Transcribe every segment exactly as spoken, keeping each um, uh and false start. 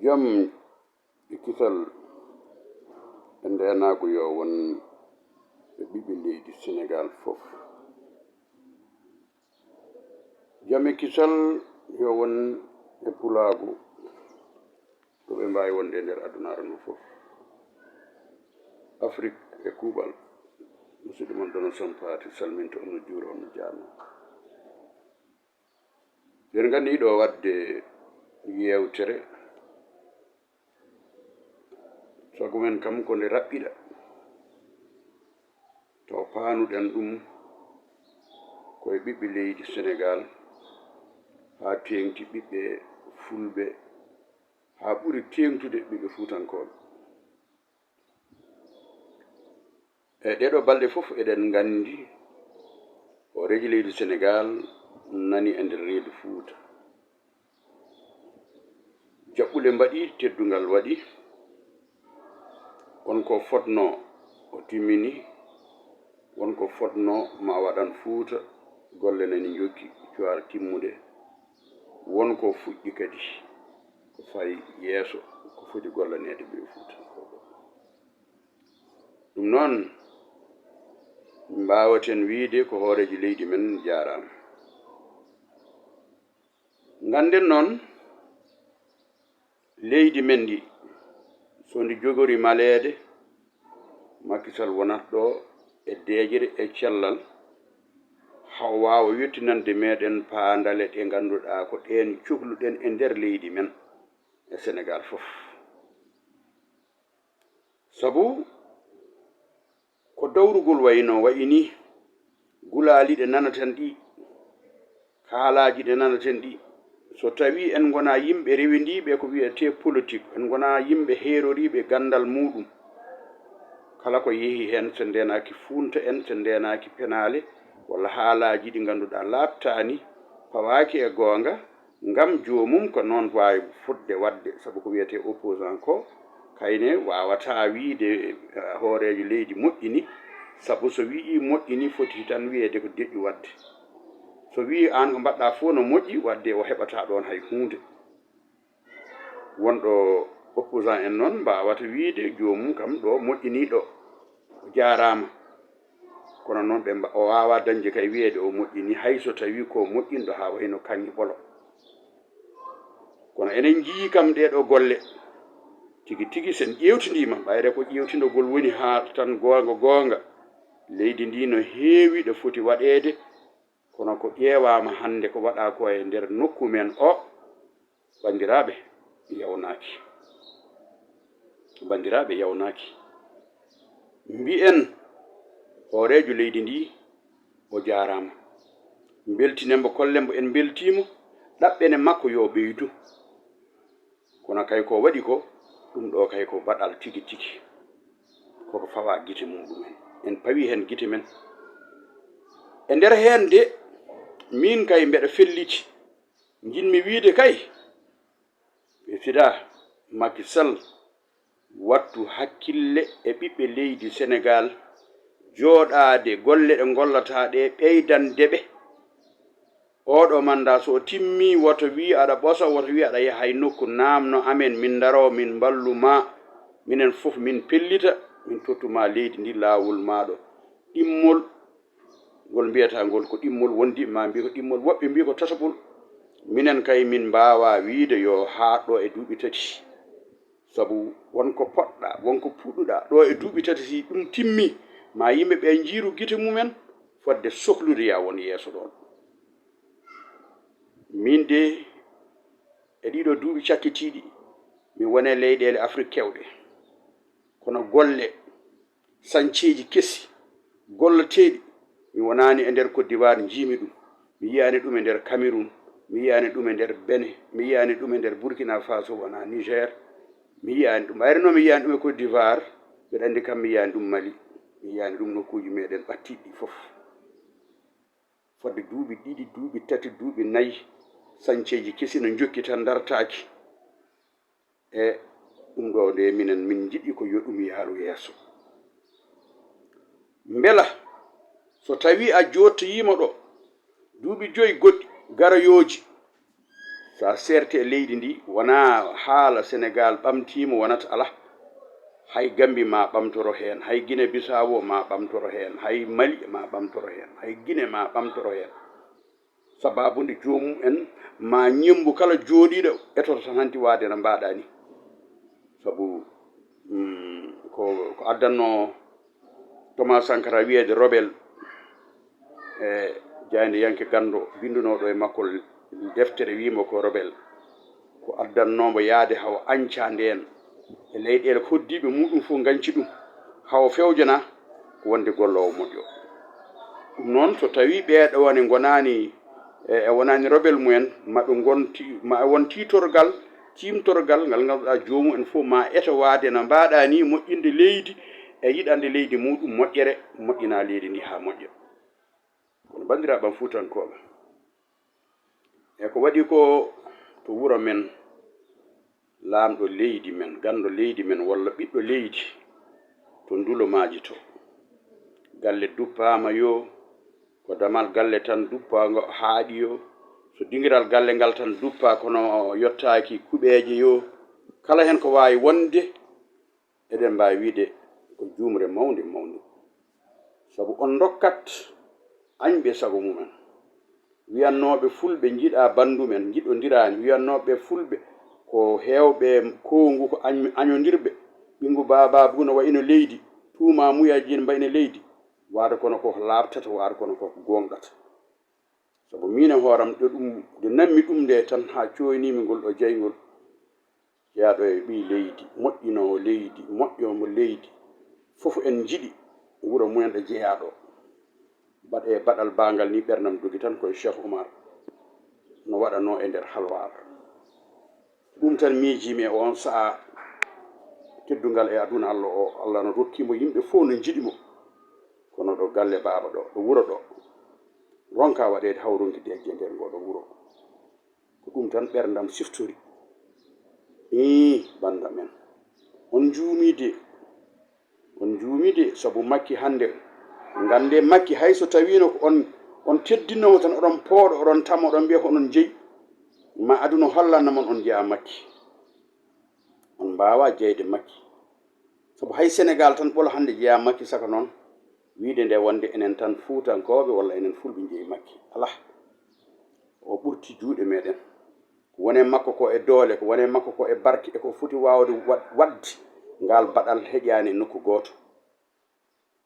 Jam e kisal e ndeenaagu yo won e ɓiɓɓe leydi Senegaal fof. Jam e kisal yo won e pulaagu, to ɓe mbaawi wonde e nder adunaaru ndu fof. Afrik e kuuɓal, musidɗo mon Donald Sampaati salminto on, no juura on, no jaarno. Eɗen nganndi ɗo waɗde yeewtere, sago men kam ko nde raɓɓiɗa, taw paanuɗen ɗum ko e ɓiɓɓe leydi Senegaal, haa teeŋti ɓiɓɓe Fulɓe, haa ɓuri teeŋtude ɓiɓɓe Fuutankooɓe. E ɗeeɗo balɗe fof eɗen nganndi hooreejo leydi Senegaal nani e nder reedu Fuuta. Jaɓɓule mbaɗi, teddungal waɗi. Won ko fotnoo o timmini, won ko fotnoo ma waɗan Fuuta, golle nani njokki cuwal timmude. Won ko fuɗɗi kadi ko fayi yeeso, ko foti gollaneede ɓe Fuutankooɓe. Ɗum noon, mbaawaten wiyde ko hooreejo leydi men jaaraama. Ngannden noon, leydi men ndi, so ndi jogori maleede, Macky Sall wonat ɗo e deeƴre e cellal, haa o waawa yottinande meɗen paandale ɗe ngannduɗaa ko ɗeen cohluɗen e nder leydi men e Senegaal fof. Sabu ko dawrugol wayi no wayi nii, gulaali ɗe nanaten ɗi, kaalaaji ɗe nanaten ɗi, so tawii en ngonaa yimɓe rewindiiɓe ko wiyetee politik, en ngonaa yimɓe heeroriiɓe ganndal muuɗum, kala ko yehi heen, so ndeenaaki fuunta en, so ndeenaaki penaale walla haalaaji ɗi ngannduɗaa laaɓtaani, pawaaki e goonga, ngam joomum ko noon waawi fotde waɗde, sabu ko wiyetee opposant ko, kayne waawataa wiyde, eh, hooreejo leydi moƴƴini, sabu so wiyii moƴƴini, foti tan wiyeede ko deƴƴi waɗde. So wiyii aan ko mbaɗɗaa fof no moƴƴi, waɗde o heɓataa ɗoon hay huunde. Won ɗo opposant en noon mbaawata wiyde joomum kam ɗo moƴƴinii ɗo, o jaaraama. Kono noon ɓe mba-, o waawaa dañde kay wiyeede o moƴƴinii, hay so tawii ko moƴƴinɗo haa wayno kaŋŋe ɓolo. Kono enen njiyii kam ɗee ɗoo golle, tigi tigi, so en ƴeewtindiima, ɓayre ko ƴeewtindagol woni haa tan goonga goonga, leydi ndi no heewi ɗo foti waɗeede, kono ko ƴeewaama hannde ko waɗaa ko e nder nokku men o, banndiraaɓe, yawnaaki. Banndiraaɓe, yawnaaki. Mbiyen hooreejo leydi ndi, o jaaraama. Mbeltinen mbo, kollen mbo en mbeltiima, ɗaɓɓen e makko yo ɓeydu. Kono kay ko waɗi ko, ɗum ɗo kay ko baɗal tigi tigi. Koko fawa gite muɗumen. En pawi heen gite men. E nder heen de, miin kay mbeɗa felliti. Njiɗmi wiyde kay, Président Macky Sall, waɗtu hakkille e ɓiɓɓe leydi Senegaal, jooɗaade golle ɗe ngollataa ɗe, ɓeydande ɓe. Oɗo manndaa, so o timmii, woto wii aɗa ɓosa, woto wii aɗa yaha e nokku, naamno amen, min ndaroo, min mballu ma, minen fof min pellita, min tottu ma leydi ndi, laawol maaɗo. Ɗimmol ngol mbiyata ngol ko ɗimmol, wondiiɓe ma mbii ko ɗimmol, woɓɓe mbii ko tataɓol. Minen kay, min mbaawaa wiyde yo haaɗ ɗo e duuɓi tati, sabu won ko poɗɗaa, won ko puɗɗuɗaa ɗo e duuɓi tati. Si ɗum timmii, ma yimɓe ɓe njiiru gite mumen fodde soklude ya won yeeso ɗoon. Min de, e ɗiɗo duuɓi cakkitiiɗi, mi wone leyɗeele Afrik kewɗe, kono golle, sañceeji kesi, golleteeɗi, mi wonaani e nder Côte d'Ivoire, njiimi ɗum. Mi yiyaani ɗum e nder Cameroun, mi yiyaani ɗum e nder Benin, mi yiyaani ɗum e nder Burkina Faso, wonaa Niger. Mi yiyaani ɗum. Ɓayri noon mi yiyaani ɗum e Côte d'Ivoire, mbeɗa anndi kam mi yiyaani ɗum Mali, mi yiyaani ɗum nokkuuji meɗen ɓattiiɗi ɗi fof. Fodde duuɓi ɗiɗi, duuɓi tati, duuɓi nayi, sañceeji kesi no njokki tan ndartaaki. E ɗum ɗo nde minen min njiɗi ko yo ɗum yaaru yeeso. Mbela so tawii a jooɗtoyiima ɗo duuɓi joyi goɗɗi garoyooji, So a seerti e leydi ndi, wonaa haala Senegaal ɓamtiima wonata alaa. Hay Gammbi ma ɓamtoro heen, hay Gine Bisaawo ma ɓamtoro heen, hay Mali ma ɓamtoro heen, hay Gine ma ɓamtoro heen. Sabaabu nde joomum en ma ñemmbu kala jooɗiiɗo etoto tan hanti waade no mbaɗa ni. Sabu mm, ko ko addanno Thomas Sankara wiyeede Robel, e jaayndeyanke ganndo, binndunooɗo e makko deftere, wiimo ko Robel, ko addannoo mbo yahde hawa añca ndeen e leyɗeele hoɗdiiɓe muɗum fof nganci ɗum, hawa fewjana ko wonde golloowo moƴƴo. Ɗum noon, so tawii ɓee ɗoo ne ngonaani e, e wonaani Robel mumen, ma ɓe ngon ti-, ma won tiitorgal, ciimtorgal ngal ngannduɗaa joomum en fof ma eto waade no mbaɗa ni, moƴƴinde leydi e yiɗande leydi muɗum moƴƴere, moƴƴina leydi ndi haa moƴƴa. Kono banndiraaɓe am Fuutankooɓe, e ko waɗi ko to wuro men, laamɗo leydi men, ganndo leydi men walla ɓiɗɗo leydi to ndulo maaji to. Galle duppaama yo, ko damal galle tan duppaango haaɗi yo, so dingiral galle ngal tan duppaa kono yottaaki kuɓeeje yo. Kala heen ko waawi wonde, eɗen mbaawi wiyde ko juumre mawnde mawnde. Sabu on ndokkat añɓe sago mumen. Wiyannooɓe fulɓe njiɗaa banndum en, njiɗondiraani. Wiyannooɓe fulɓe ko heewɓe kowngu, ko añ-, añondirɓe. Ɓinngu baabaabu no wayi no leydi, tuuma muyaaji ene mbayi no leydi. Waata kono ko laaɓtata, waata kono ko gooŋɗata. Sabu miin e hooram ɗo ɗum, nde nanmi ɗum nde tan haa cooyniimi ngol ɗo jayngol. Jeyaaɗo e ɓiy leydi, moƴƴinoowo leydi, moƴƴoomo leydi, fof en njiɗi wuro mumen ɗo jeyaaɗo. Mbaɗee baɗal baagal ni ɓernam dogi tan koye Cheikh Oumar no waɗanoo e nder Halwaar. Ɗum tan miijiimi e oon sahaa teddungal e aduna Allah o, Allah no rokki mo yimɓe fof no njiɗi mo. Kono ɗo galle baaba ɗo, ɗo wuro ɗo, ronka waɗeede haw ronki dejje nder ngoo ɗo wuro. Ko ɗum tan ɓerndam siftori. Ii, bannda men. On njuumii de. On njuumii de, sabu Makki hannde. Ngannde Makki, hay so tawiino ko on, on teddinoowo tan, oɗon pooɗo, oɗon tama, oɗon mbiya ko onon njeyi. Ma aduna hollanna mon on njeyaa Makki. On mbaawaa jeyde Makki. Sabu hay Senegaal tan ɓolo hannde jeyaa Makki, saka noon wiyde nde wonde enen tan Fuutankooɓe walla enen Fulɓe njeyi Makki. Alaa. O ɓurti juuɗe meɗen. Ko woni e makko ko e doole, ko woni e makko ko e barke, e ko foti waawde wa-, waɗde ngaal baɗal heƴaani e nokku gooto.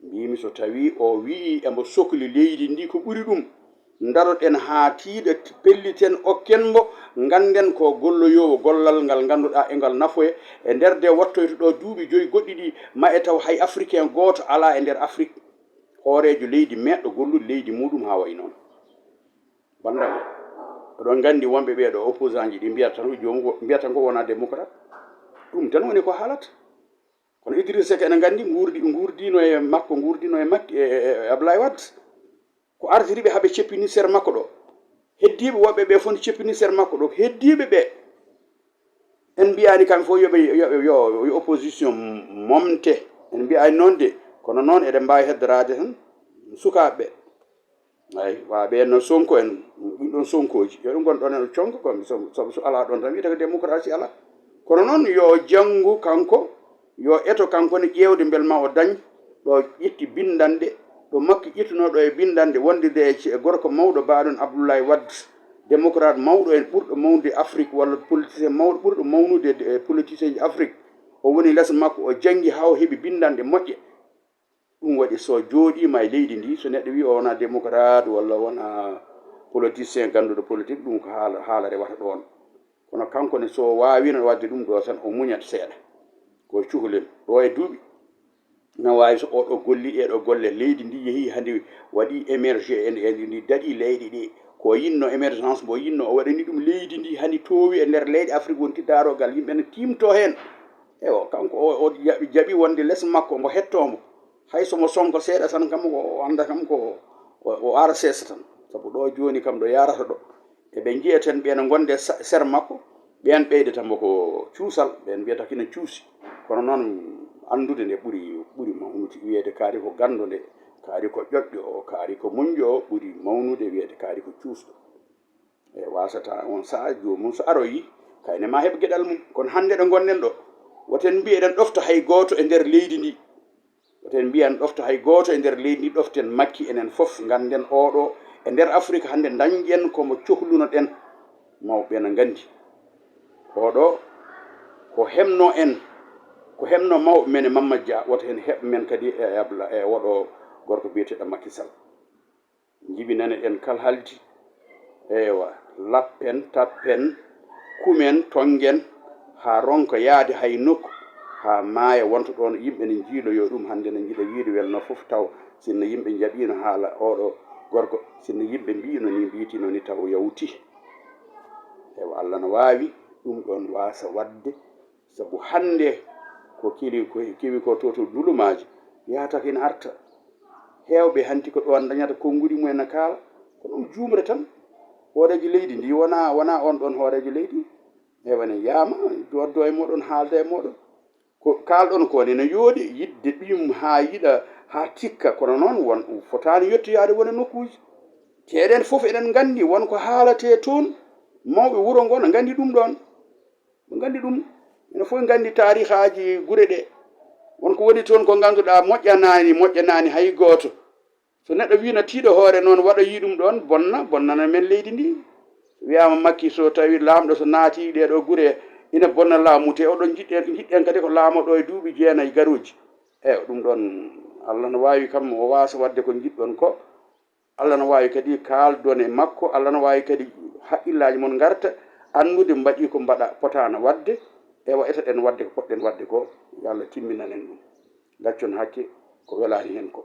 Mbiimi so tawii o wiyi emo sokli leydi ndi ko ɓuri ɗum, ndaroɗen haa tiiɗa, pelliten, okken mbo, ngannden ko golloyoowo gollal ngal ngannduɗaa e ngal nafoya. E nder de wattoyta ɗo duuɓi joyi goɗɗi ɗi, ma e taw hay Africain gooto alaa e nder Afrik, hooreejo leydi meeɗɗo gollude leydi muɗum haa wayi noon. Banndaɓe, oɗon nganndi wonɓe ɓee ɗo opposant ji ɗi mbiyata tan ko joomum ko, mbiyata tan ko wonaa démocrate. Ɗum tan woni ko haalata. Kono Idrissa Seck ene nganndi nguurdi, nguurdiino e makko, nguurdiino e Makki, e, e, e Ablaye Wade. Ko artiri ɓe haa ɓe ceppini sera makko ɗo. Heddiiɓe woɓɓe ɓe fof ne ceppini sera makko ɗo. Heddiiɓe ɓe, en mbiyaani kamɓe fof yo ɓe, yo ɓe, yo, yo opposition momte. En mbiyaani noon de, kono noon eɗen mbaawi heddoraade tan sukaaɓe ɓe. Ay, wa ɓeen no Sonko en, ɗum ɗon Sonkooji. Yo ɗum ngon ɗon en conko kon, sabu, sabu so alaa ɗon tan wiyata ko démocratie alaa. Kono noon yo janngu kanko, yo eto kanko ne ƴeewde mbel ma o dañ ɗo ƴetti binndanɗe, ɗo Makki ƴettunoo ɗo e binndanɗe wonde nde e ce-, gorko mawɗo baaɗon Abdoulaye Wade, démocrate mawɗo en ɓurɗo mawnude Afrique walla politicien mawɗo ɓurɗo mawnude e politicien ji Afrique. O woni les makko, o janngi haa o heɓi binndanɗe moƴƴe. Ɗum waɗi so jooɗiima e leydi ndi, so neɗɗo wii o wonaa démocrate walla wonaa politicien gannduɗo politique, ɗum ko haala, haala rewata ɗoon. Kono kanko ne, so waawiino waɗde ɗum ɗo tan, o muñat seeɗa. Ko cukalel. Ɗo e duuɓi, na waawi so oɗo golli ɗee ɗo golle, leydi ndi yehi hannde waɗi émergé, e, e ndi daɗi leyɗe ɗe. Ko yinno émergence mbo yinno o waɗani ɗum leydi ndi, hani toowi e nder leyɗe Afrique wonti daarogal, yimɓe ne tiimto heen. Ewa, kanko o, o jaɓi, jaɓi wonde les makko, mbo hettoo mbo. Hay so mo Sonko seeɗa tan, kam o annda kam ko o, o R C S tan. Sabu ɗo jooni kam ɗo yarata ɗo, eɓe njiya tan ɓeen ngonde sa-, sera makko, ɓeen ɓeydata mbo ko cuusal, ɓeen mbiyata kina cuusi. Kono noon anndude nde ɓuri, ɓuri mawnude wiyeede kaari ko ganndo nde, kaari ko ƴoƴƴo o, kaari ko muñƴo o, ɓuri mawnude wiyeede kaari ko cuusɗo. E wasata on sa'a joomum so aroyi, kayne ma heɓ geɗal mum. Kono hannde ɗo ngonɗen ɗo, woten mbiy eɗen ɗofta hay gooto e nder leydi ndi. Woten mbiyan ɗofta hay gooto e nder leydi ndi, ɗoften Makki enen fof, ngannden oɗo e nder Afirika hannde, dañƴen ko mo cohlunoɗen. Mawɓe ɓe na nganndi oɗo ko hemno en, ko hemno mawɓe men e Mamma Dia, woto hen heɓ men kadi e abla e oɗo gorko biyeteeɗo Makki Sal. Njibinane ɗen kal haldi. Eewa, lappen, tappen, kumen, tonngen, haa ronka yahde hay nokku, haa maaya wonta ɗoon yimɓe ne njiiloyoo ɗum. Hannde ne njiɗa wiyde welno fof taw, sinno yimɓe njaɓiino haala oɗo gorko, sinno yimɓe mbiino ni, mbiitino ni, taw yawti. Eewa, Allah no waawi ɗum ɗoon waasa waɗde. Sabu hannde ko kewi ko, kewi ko to, to ndulumaaji yahata ko ina arta. Heewɓe hanti ko ɗoon dañata konngudi mumen na kaala. Ko ɗum juumre tan. Hooreejo leydi ndi wona, wona on ɗoon hooreejo leydi. Ewa ne yaama, jooɗdo e mooɗon, haalda e mooɗon. Ko kaalɗon ko ne, ne yooɗi yiɗde ɓiyum haa yiɗa, haa tikka. Kono noon won, fotaani yettoyaade wona nokkuuji. Te eɗen fof eɗen nganndi won ko haalatee toon. Mawɓe wuro ngo na nganndi ɗum ɗoon. Ɓe nganndi ɗum. Enen fof nganndi taarihaaji gure ɗe. Won ko woni toon ko ngannduɗaa moƴƴanaani, moƴƴanaani hay gooto. So neɗɗo wii na tiiɗo hoore noon waɗoyii ɗum ɗoon, bonna, bonnana men leydi ndi. Wiyaama Makki so tawi laamɗo so naati ɗee ɗoo gure ina bonna laamu, te oɗon njiɗɗen, njiɗɗen kadi ko laamoɗo e duuɓi jeenayi garooji. Eewa, ɗum ɗoon Allah no waawi kam o waasa waɗde ko njiɗɗon ko. Allah no waawi kadi kaaldon e makko, Allah no waawi kadi haqqillaaji mon ngarta, anndude mbaɗi ko mbaɗa, potaano waɗde, ewa, etoɗen waɗde ko potɗen waɗde ko, yo Allah timminanen ɗum. Gaccon hakke ko welaani heen ko.